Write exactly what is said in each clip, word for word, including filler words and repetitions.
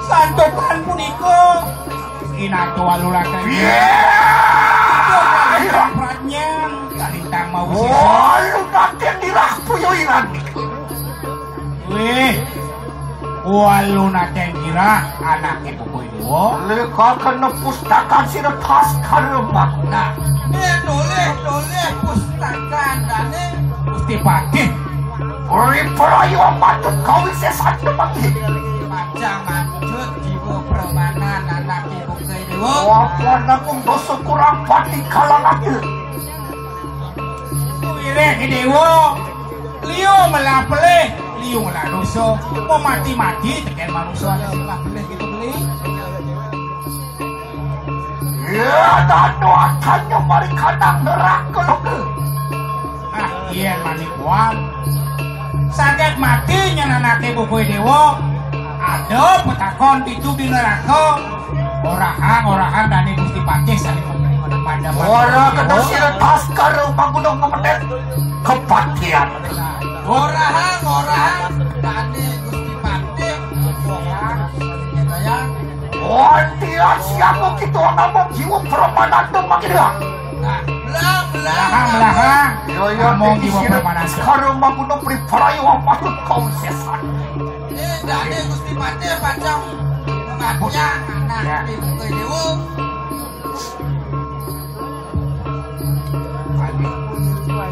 Santukan punika. Inatu alulatan. Iya. Pradnyan kalintang mau sisa. Walu natin dirah puyo iran. Wih. Walu natin dirah anake Buku Dewa. Leka kena pustakan sira tas karema. Nah, eh, toleh, toleh pustakan dane Gusti Patih. Uri perayu patut kau isi satu panggih. Pacang mancut jiwa permanan anak ibu ke dewa. Wapan aku dosa kurang pati kalangan. Wireh dewa. Liu melah pelih, liu melah dosa. Mau mati-mati teken manusia ada melah pelih gitu beli. Ya, danu akannya mari kandang neraka loke. Ah, iya manik wang. Saget mati nyen anake Buku Dewa. Ada petakon pitu di neraka. Orahang, orahang dane Gusti Patih saling memberi pada pada. Ora kena sira taskar umang gunung ngemenet kepatian. Orahang, orahang dane Gusti Patih. Orahang, orahang. Wantian siapa kita ngomong jiwa permananto makin dah. Nah, belah, belah. Belakang, belakang. Yo, yo, ngomong jiwa permananto. Sekarang bangun beri perayu apa kau sesat. Eh, dane Gusti Patih pacang pengabdian anak ibu ke dewa.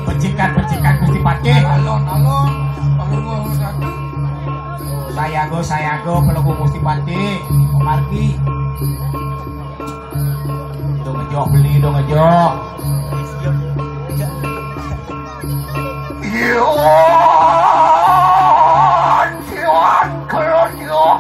Pecikan-pecikan Gusti Patih. Alon-alon, Palungguh Ratu. Sayaga, sayaga, Palungguh Gusti Patih. Pemargi. Dong ngejoh beli, dong ngejoh. Iwan, Iwan, kalau Iwan.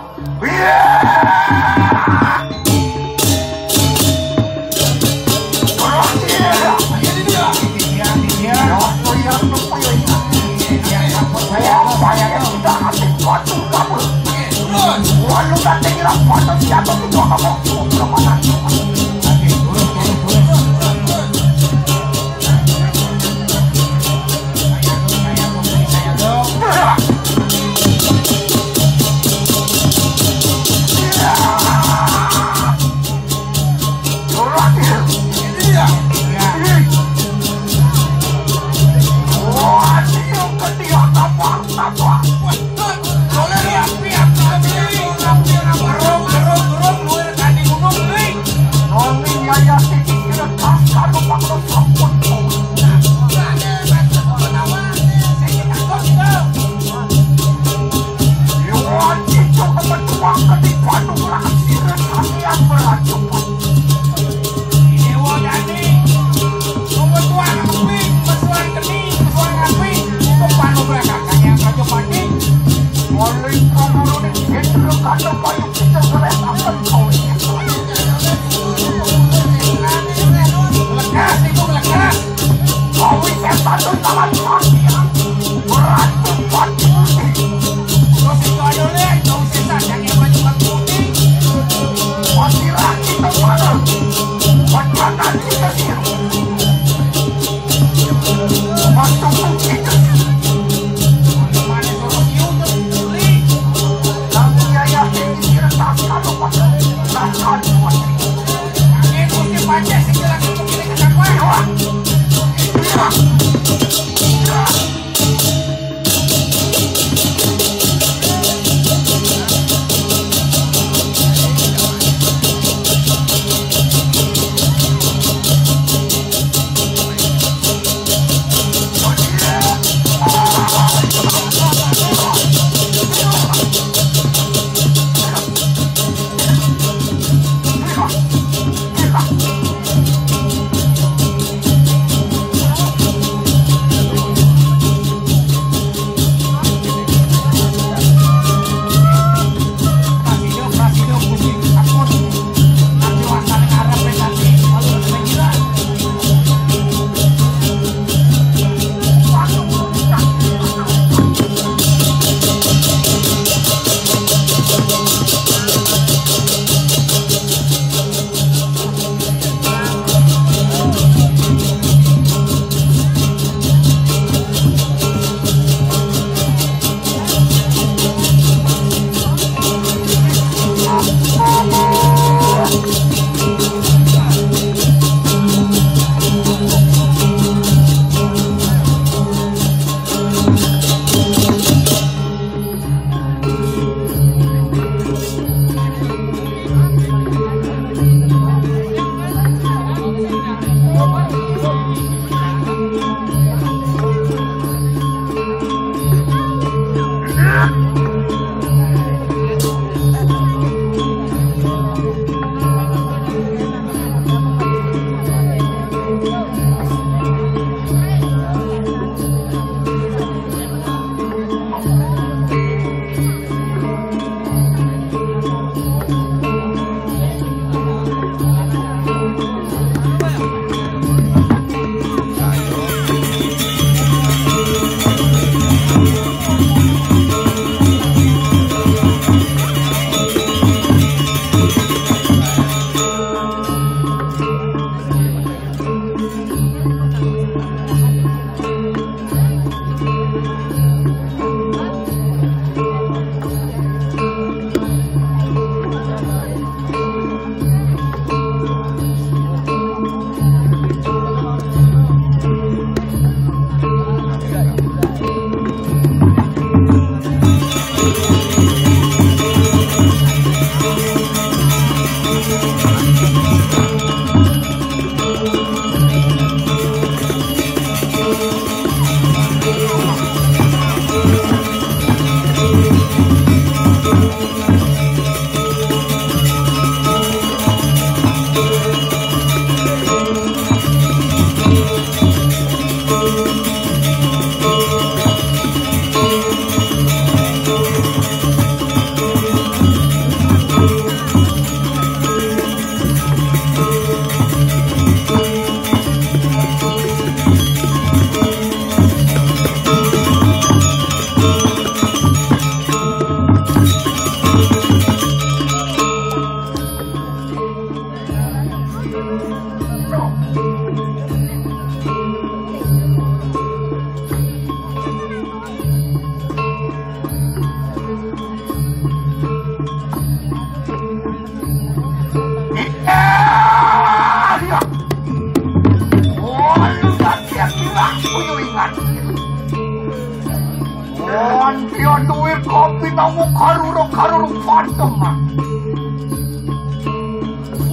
Antian duwe kopi namu karura-karura panteman.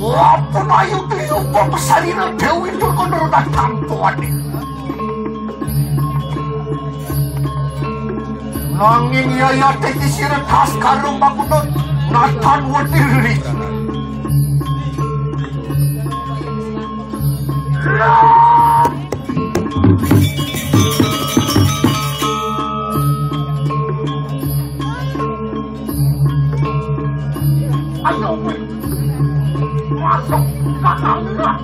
Wapun ayu tiyu pepesarina Dewi Durga neruna tantuane. Nanging yayate iki sira tas karo makunut natan wedi. Ayo, weh. Masuk, kakak, lah,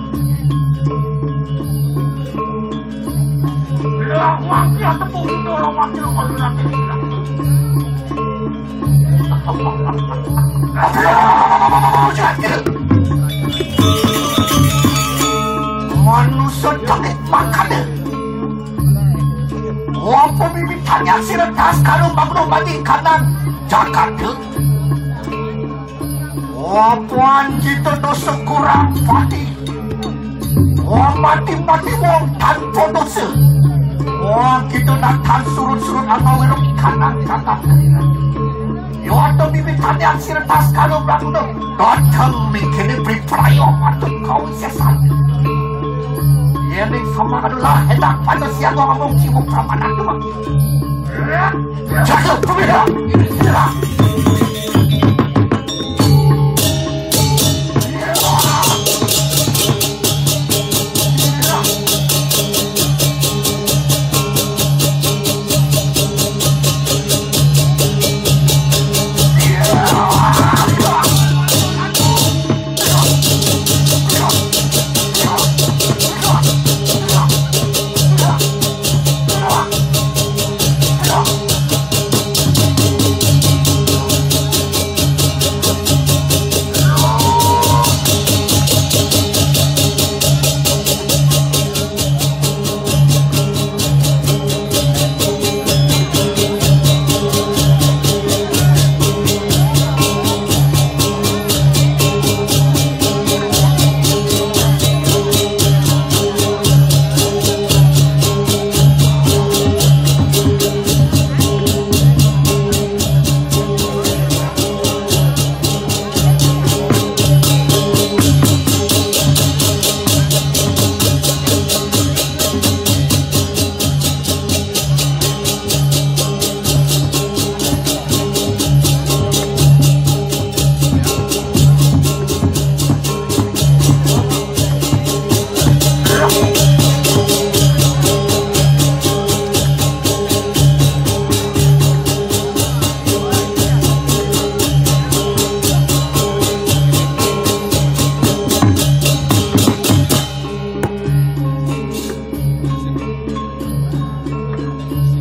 wong ki tepung itu, lah, wong ki, wong ki. Manusa dengit makane. Apa miwitane sira tas karo makhluk mati kanan jagat? Apa anjita dosa kurang pati? Wong mati-mati wong tanpa dosa. Wong kita natan surut-surut atau wirung kanan kakak. Yo atau bibit hati aksir tas kalau bangun. Datang mikirnya beri perayo patut kau sesan. Ini sama adalah hendak pada siang wong ngomong sibuk sama nanti. Jaga pemira.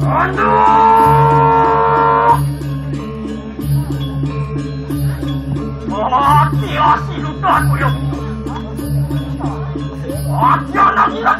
Aduh! Mati asi lutan uyo. Mati anak gila.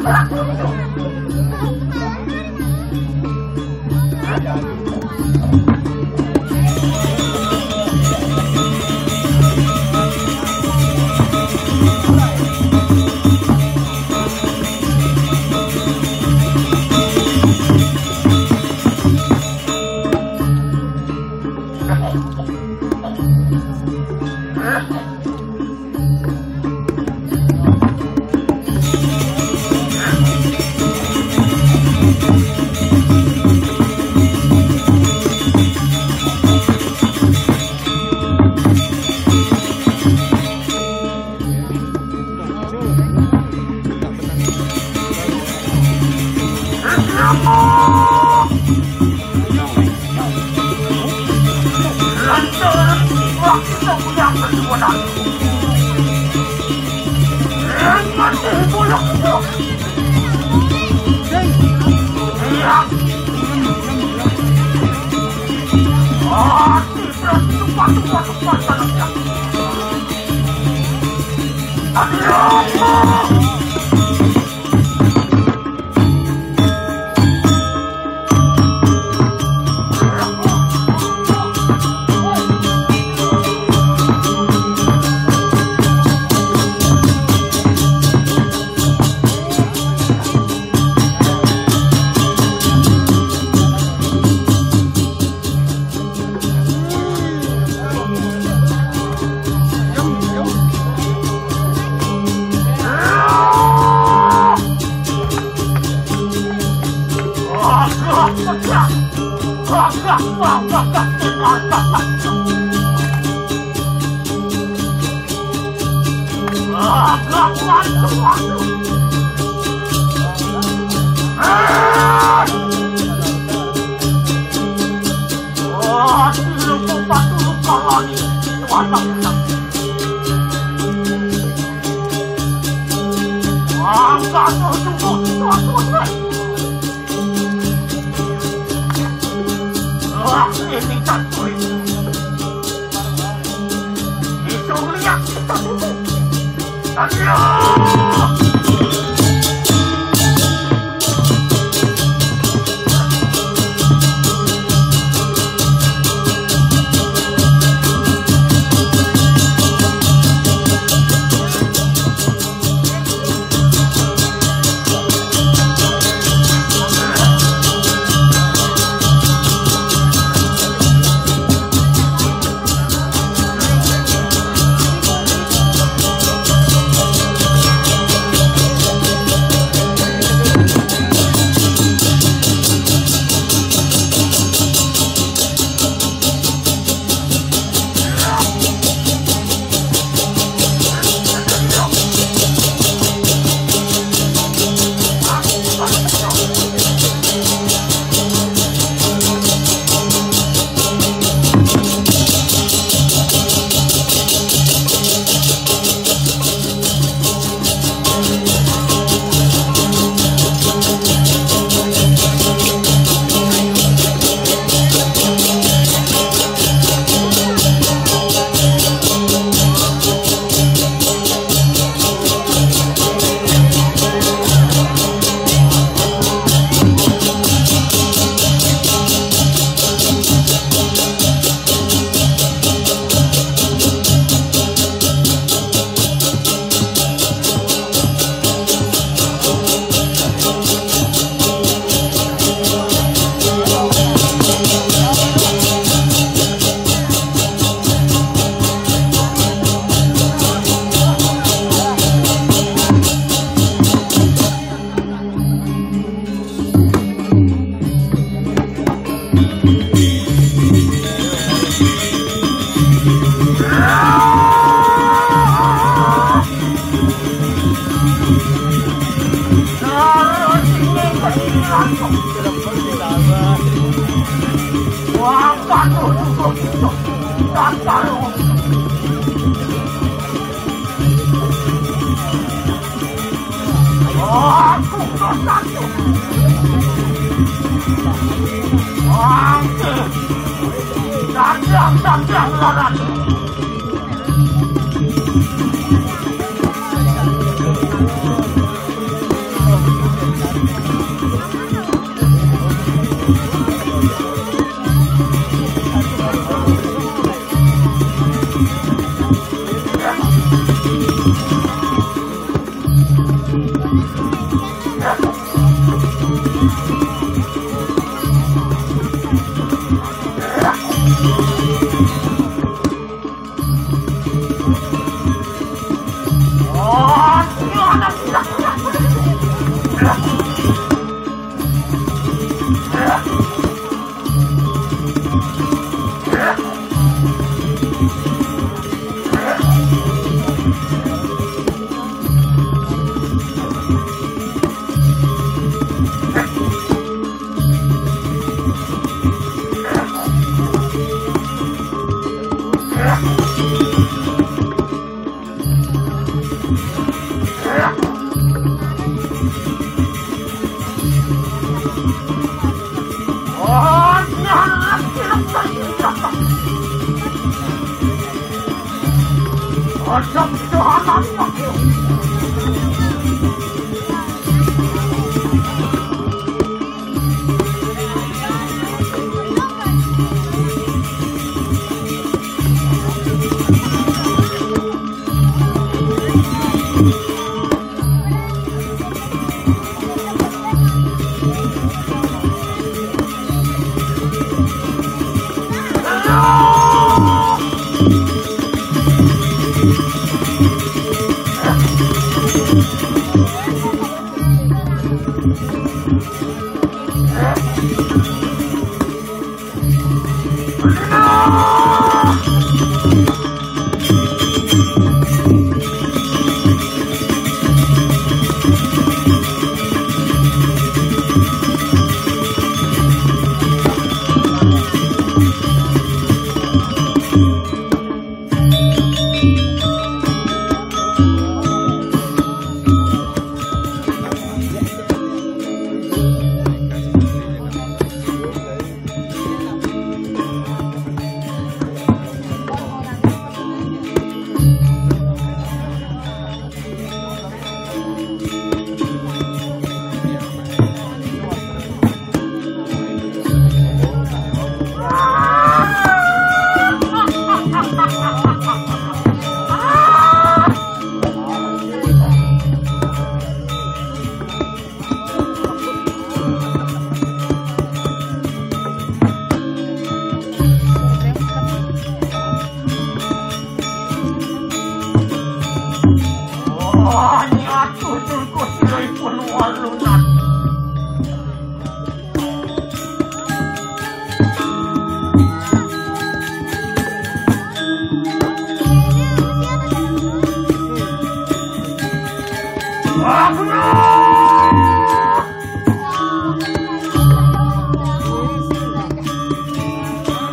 Aku.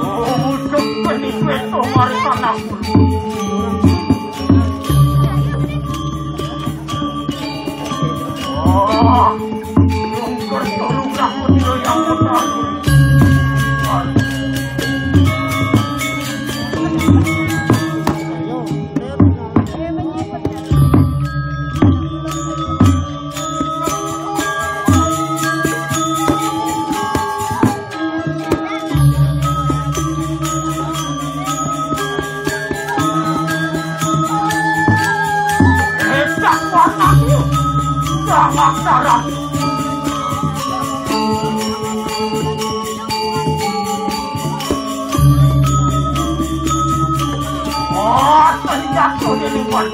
Oh, cepet ni, peto mari tanah. Oh, lungker tolonglah aku, yang benar. Edak warnanya, galak darahnya. Oh, terjatuh di lingkungan.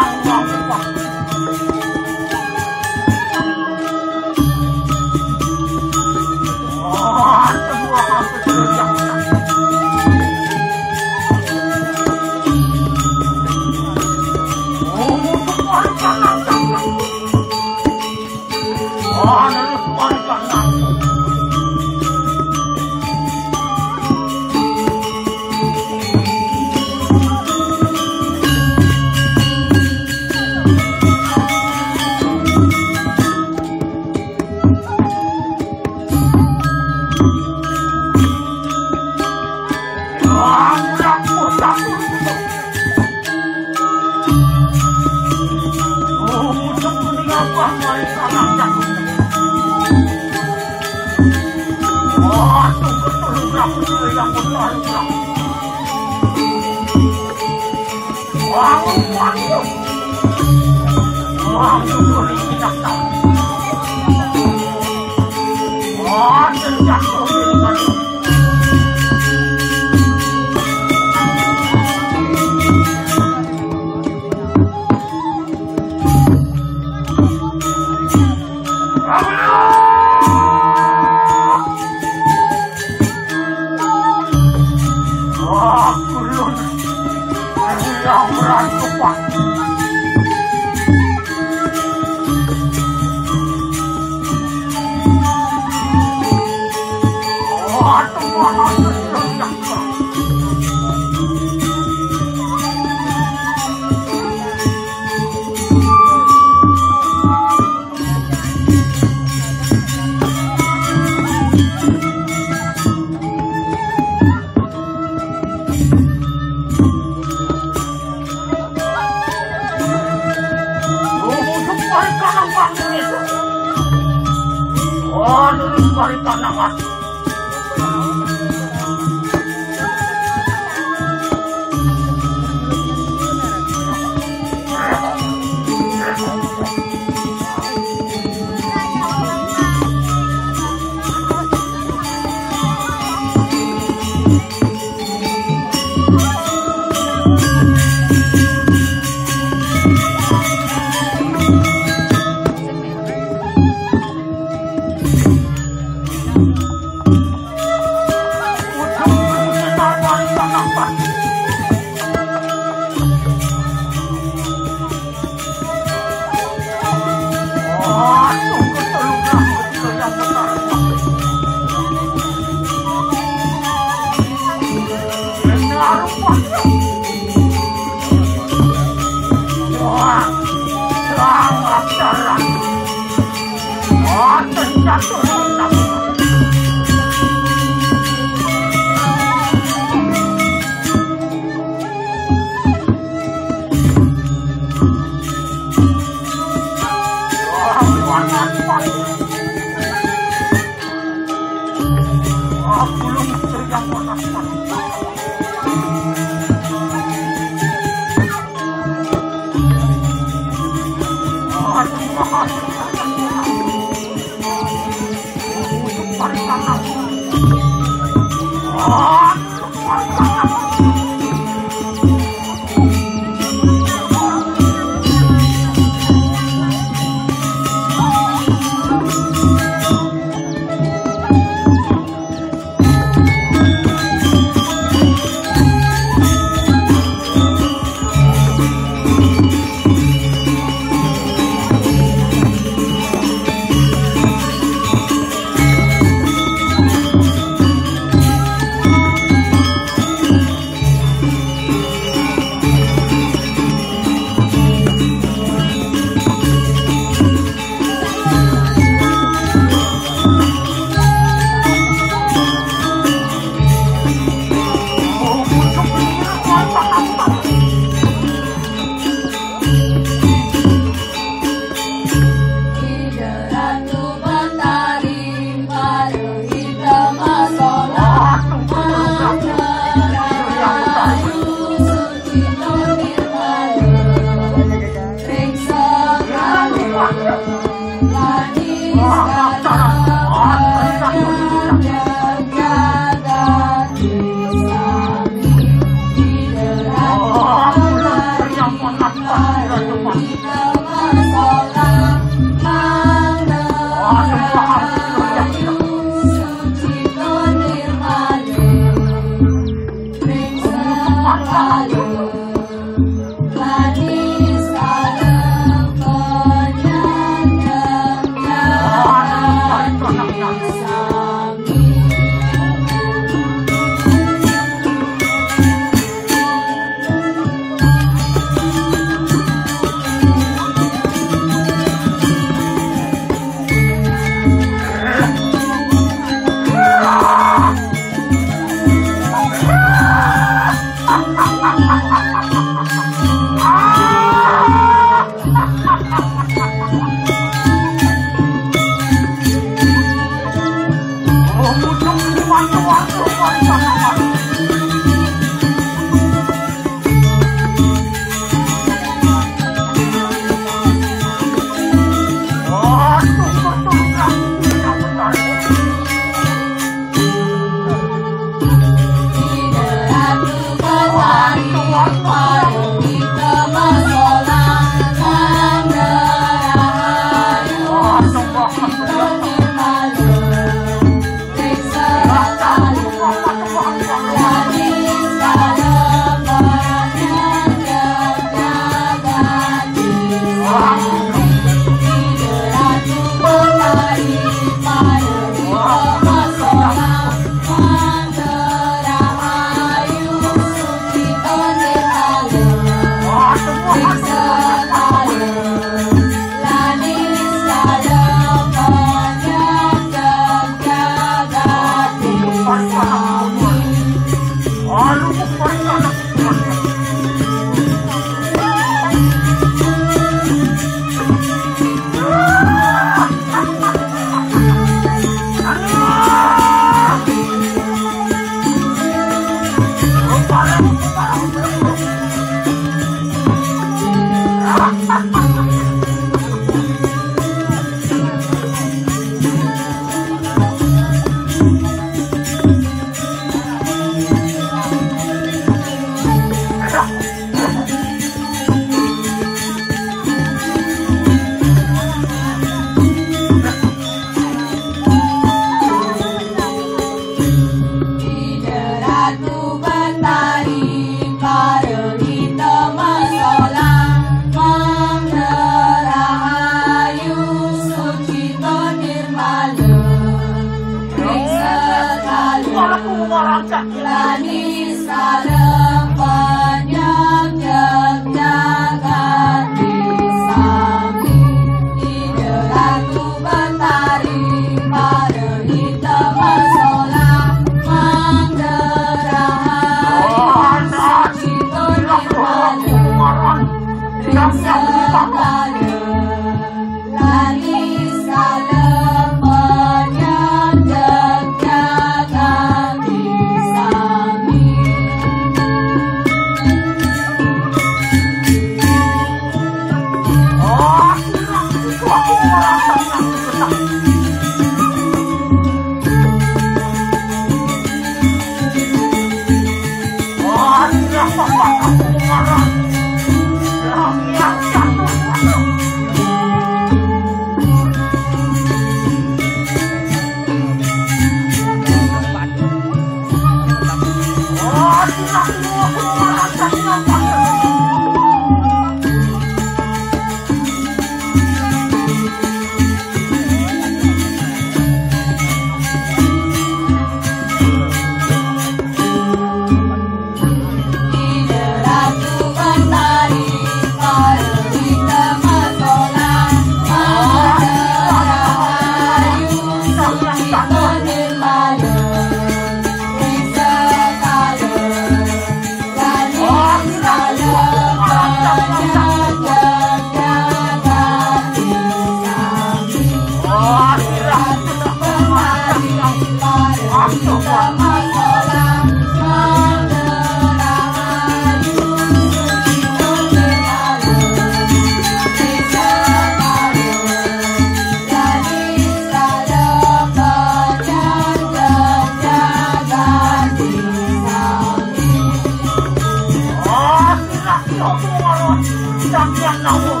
Yang namun.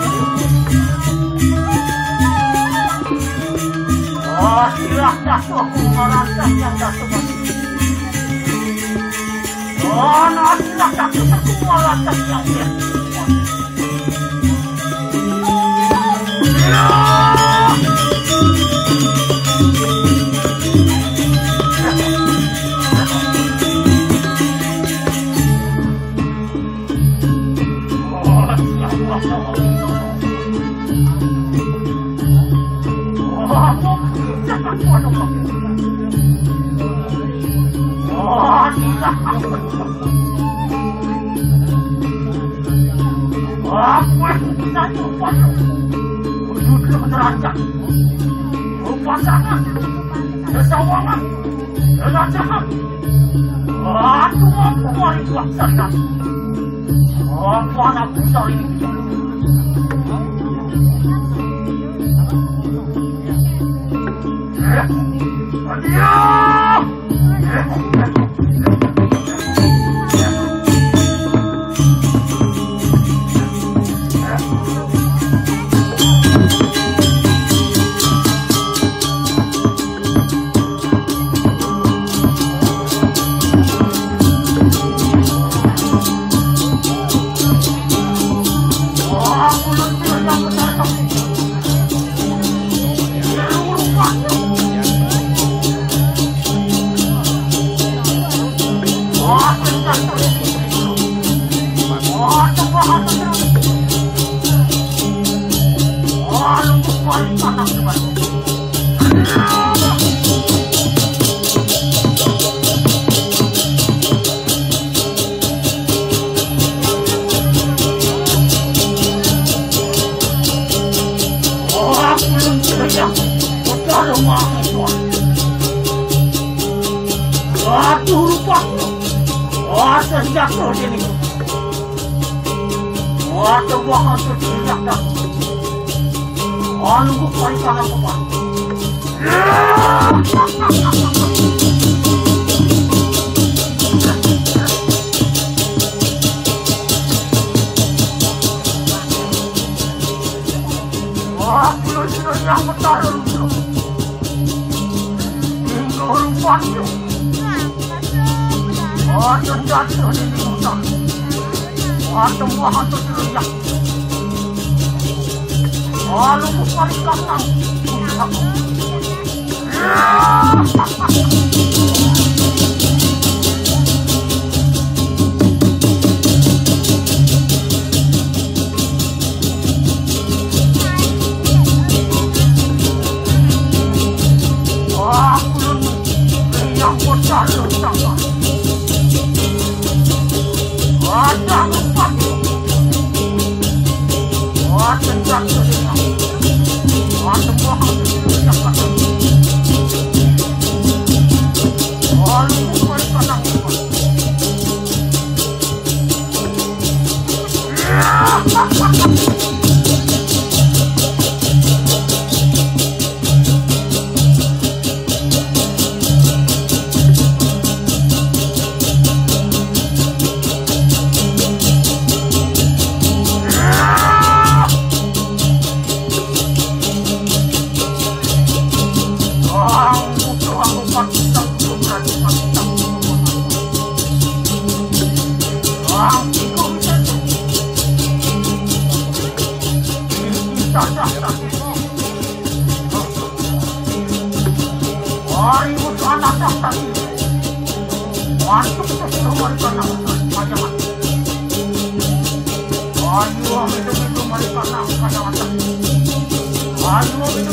Oh, silah jatuh, marah yang jatuh. Oh, nah, silah jatuh, marah yang jatuh. Aku yang bisa nyumpah. Wujudlah neraka. Rupa tangan. Kesawangan. Kelacakan. Aku mampu mari kuasakan. Apa anak besar ini? Ya. Ya. Aku yang terjatuh. Aduh, rupa. Wah, terjatuh ini. Wah, terbuang untuk terjatuh. Wah, nunggu kali kanan kepala. Wah, pulau sudah yang bertarung. Minggu rumputnya. Wah, terjatuh di hutan. Wah, tumbuh hantu terlihat. Wah, lumpur paling kanan. Wah, kulun yang bocah lu sama. Wah, dah lupa. Wah, tendang tu dia. Wah, semua harus dikerjakan. Wah, lu bukan kadang lupa. Wah, ribut anak dasar ini. Masuk ke rumah di sana, macam-macam. Ayo, itu, itu, mereka nak macam-macam. Ayo, itu,